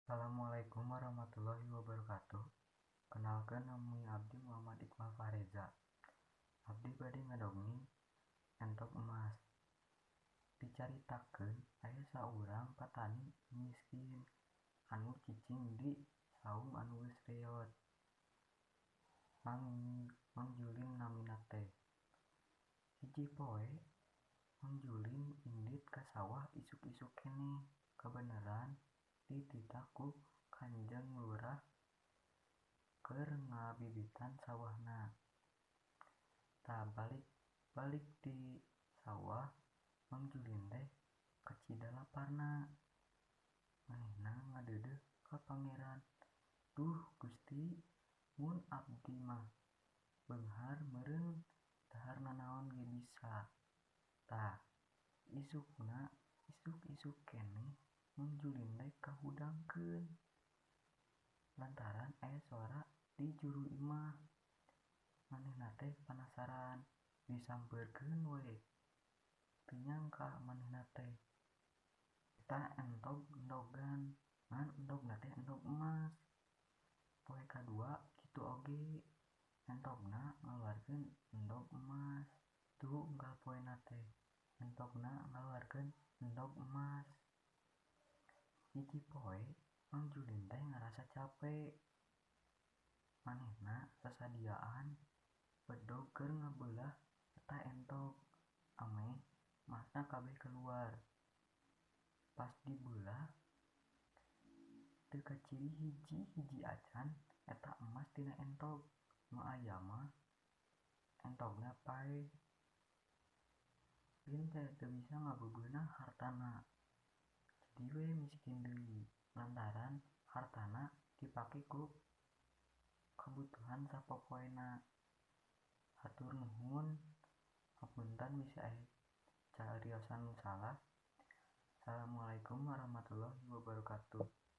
Assalamualaikum warahmatullahi wabarakatuh. Kenalkeun, nami abdi Muhammad Iqbal Fahreza. Abdi bade ngadongeng Entog Emas. Dicaritakeun aya saurang patani miskin anu cicing di saung anu geus reyot. Mang Julin namina teh. Hiji poe Mang Julin indit ka sawah isuk-isuk keneh, kabeneran dititah ku Kanjeng Lurah keur ngabibitan sawahna. Tah, balik ti sawah, Mang Julin teh kacida laparna. Manehna ngadeudeuh ka Pangeran, "Duh Gusti, mun abdi mah beunghar meureun dahar nanaon ge bisa." Tah, isukna isuk-isuk keneh Mang Julin teh kahudangkeun lantaran aya sora di juru imah. Manehna teh panasaran, disampeurkeun we. Teu nyangka manehna teh eta entog endogan, ngan endogna teh endog emas. Poe kadua kitu oge, entogna ngaluarkeun endog emas. Tuh, unggal poena teh entogna ngaluarkeun endog emas. Hiji poe Mang Julin teh ngarasa cape. Manehna sasadiaan bedog keur ngabeulah eta entog ameh emasna kabeh kaluar. Pas dibeulah, teu kaciri hiji-hiji acan eta emas tina entog. Nu aya mah entogna paeh. Julin teh teu bisa ngabeunah hartana. Jadi we miskin deui lantaran hartana dipake ku kabutuhan sapopoena. Hatur nuhun, hapunten bisi aya cariosan nu salah. Assalamualaikum warahmatullahi wabarakatuh.